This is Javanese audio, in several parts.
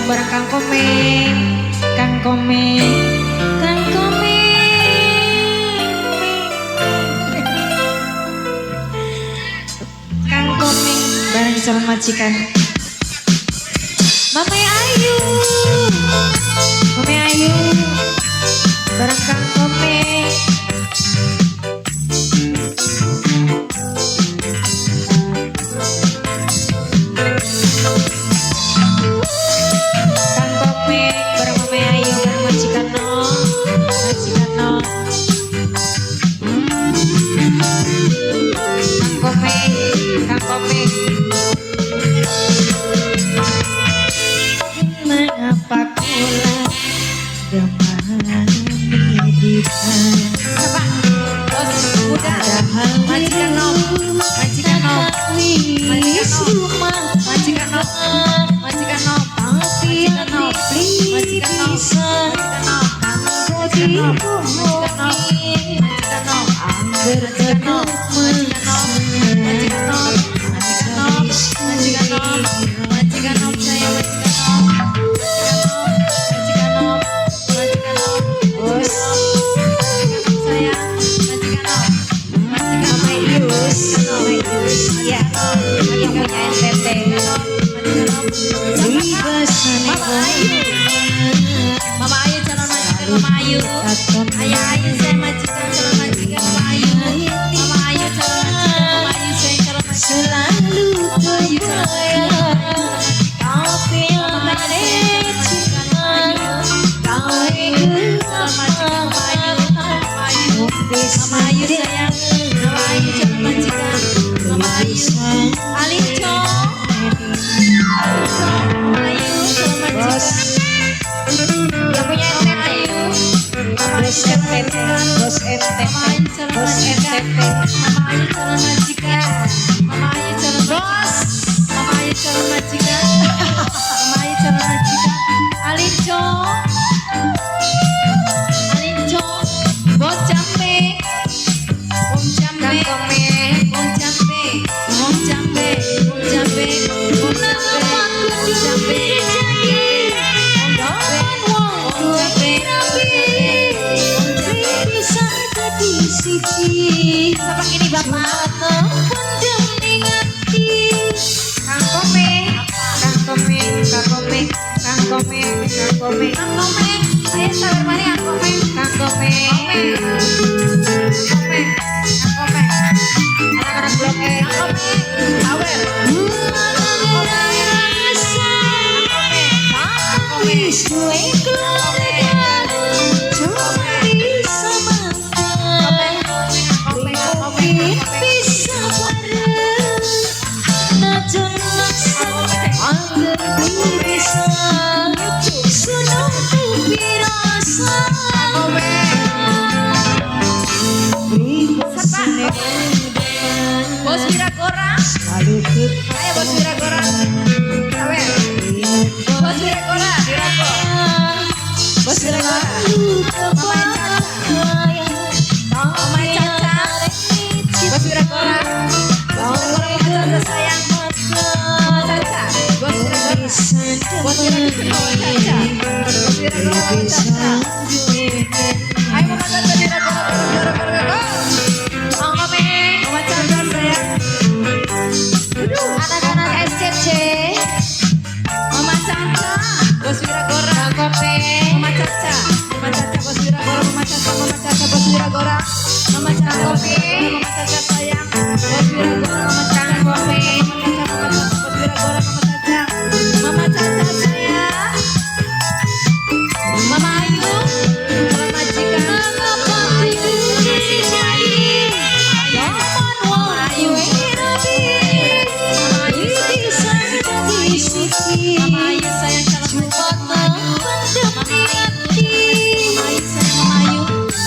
Bareng Kang Komeng, Kang Komeng, Kang Komeng, Kang Komeng bareng calon majikan. Mama Ayu, Mama Ayu, bareng Kang Komeng. Kang Komeng bareng Mama Ayu bareng majikan no, majikan no. Kang Komeng, Kang Komeng. Mengapa kula demamedikan? Siapa? Bos muda. Majikan nom. Majikan nom. Majikan nom. Majikan nom. Majikan nom. Majikan nom. Majikan nom. Majikan nom. Majikan nom. Majikan nom. Majikan nom. Majikan nom. Majikan nom. Majikan nom. Majikan nom. Majikan nom saya majikan nom. Majikan nom. Majikan nom. Majikan nom. Majikan nom saya. Majikan nom. Majikan Mama nom. Yus, Mama Yus, ya, yang punya NTT. Majikan nom. Ribasane Mama Ayu. Mama Ayu calon majikan Mama Ayu. Ayah Ayu saya majikan calon majikan Mama Ayu. Mama Ayu calon majikan Mama Ayu saya calon majikan. Selalu Mama Ayu calon majikan kebayang tapi Mama Ayu amane saya calon cinta majikan gawe Mama Ayu. Calon majikan Mama Ayu. Mama Ayu. Mama Ayu sayang. Mama Ayu calon majikan. Mama Ayu. Alinco. Alinco. Mama Ayu calon Bos majikan. yang punya Mama NTT, Ayu. Mama Ayu bos calon NTT, majikan. bos NTT, Mama Ayu calon bos majikan. NTT. Mama Ayu calon majikan. Mama Ayu calon Bos, majikan. Mama Ayu calon majikan. Mama Ayu calon majikan. Alinco. Alinco. Bos Jambe. Bos Kang Jambe. Komeng. Bos Jambe. Bos Jambe. Bos Jambe. Bos Jambe. Bos Jambe. Siapa ini bapak? Kang Komeng, Kang Komeng, Kang Komeng, Kang Komeng, Kang Komeng, Kang Komeng, ayo sabar mari Kang Komeng. Kang Komeng, Komeng, Kang Komeng, anak-anak Blok E. Kang Komeng, sawer. Kang Komeng, Kang Komeng, Kang Komeng, Kang Komeng, Kang Komeng. Kang Komeng. Bos Wiragora, ayo Bos Wiragora, sawer. Bos Wiragora, Wirako. Bos Wiragora, Mama Caca, Mama Caca, Bos Wiragora, Bos Wiragora, Mama Caca sayang, Mama Caca, Bos Wiragora, Bos Wiragora, Mama Caca, Bos Wiragora, Mama Caca. Ayo Mama Caca, Wiragora, Wiragora, Wiragora. Kang Komeng, Mama Caca sayang, anak-anak SCC, Mama Caca, Bos Wiragora. Kang Komeng, Mama Caca, Mama Caca Bos Wiragora, Mama Caca, Mama Caca Bos Wiragora, Mama Caca, Bos Wiragora, Mama Caca sayang, Bos Wiragora, Mama Caca, Kang Komeng, Mama Caca, Mama Caca Bos Wiragora, Mama Caca, Mama Caca sayang, Mama Ayu, calon majikan, Mama Ayu, Mama Ayu, Mama Ayu, Mama Ayu sayang, Mama Ayu, Mama Ayu sayang calon majikan, Mama Ayu, Mama Ayu sayang, Mama Ayu,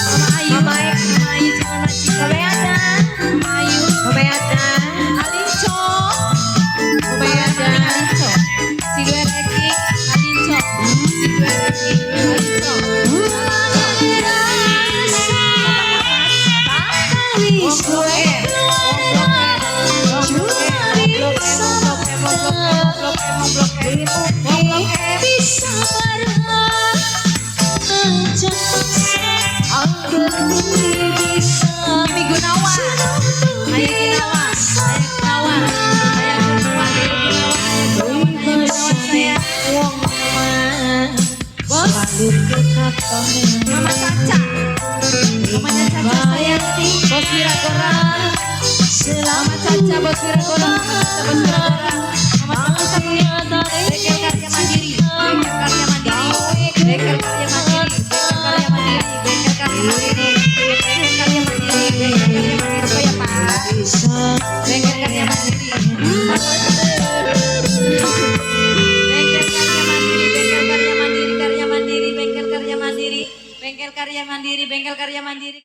Mama Ayu, Mama Ayu. Mama Ayu calon majikan, Mama Ada, Mama Ayu, Mama Ada, Alinco, Mama Ada, Alinco, Sigwereki, Alinco, Sigwereki, Alinco, Wong Blok E, Wong Blok E, Wong Blok E, Wong Blok E, Wong Blok E, Wong Blok E, Blok M, Blok M, Blok M, Wong Blok M. Bisa marah aja paksa agar bisa. Kimi Gunawan. Ayah Gunawan, Ayah Gunawan, Ayah Gunawan, Ayah Gunawan, Ayah Gunawan, Ayah Gunawan saya. Wong memang Bos. selalu kekatoran. Mama Caca. Mamanya Caca saya. Bos Wiragora. Mama Caca, Bos Wiragora. Mama Caca, Bos Wiragora. Mama Caca Bengkel Karya Mandiri. Bengkel Karya Mandiri. Bengkel Karya Mandiri. Bengkel Karya Mandiri. Bengkel Karya Mandiri. Bengkel Karya Mandiri. Bengkel Karya Mandiri. Apa ya, Pak? Bengkel Karya Mandiri. Bengkel Karya Mandiri, Bengkel Karya Mandiri, Karya Mandiri, Bengkel Karya Mandiri, Bengkel Karya Mandiri, Bengkel Karya Mandiri.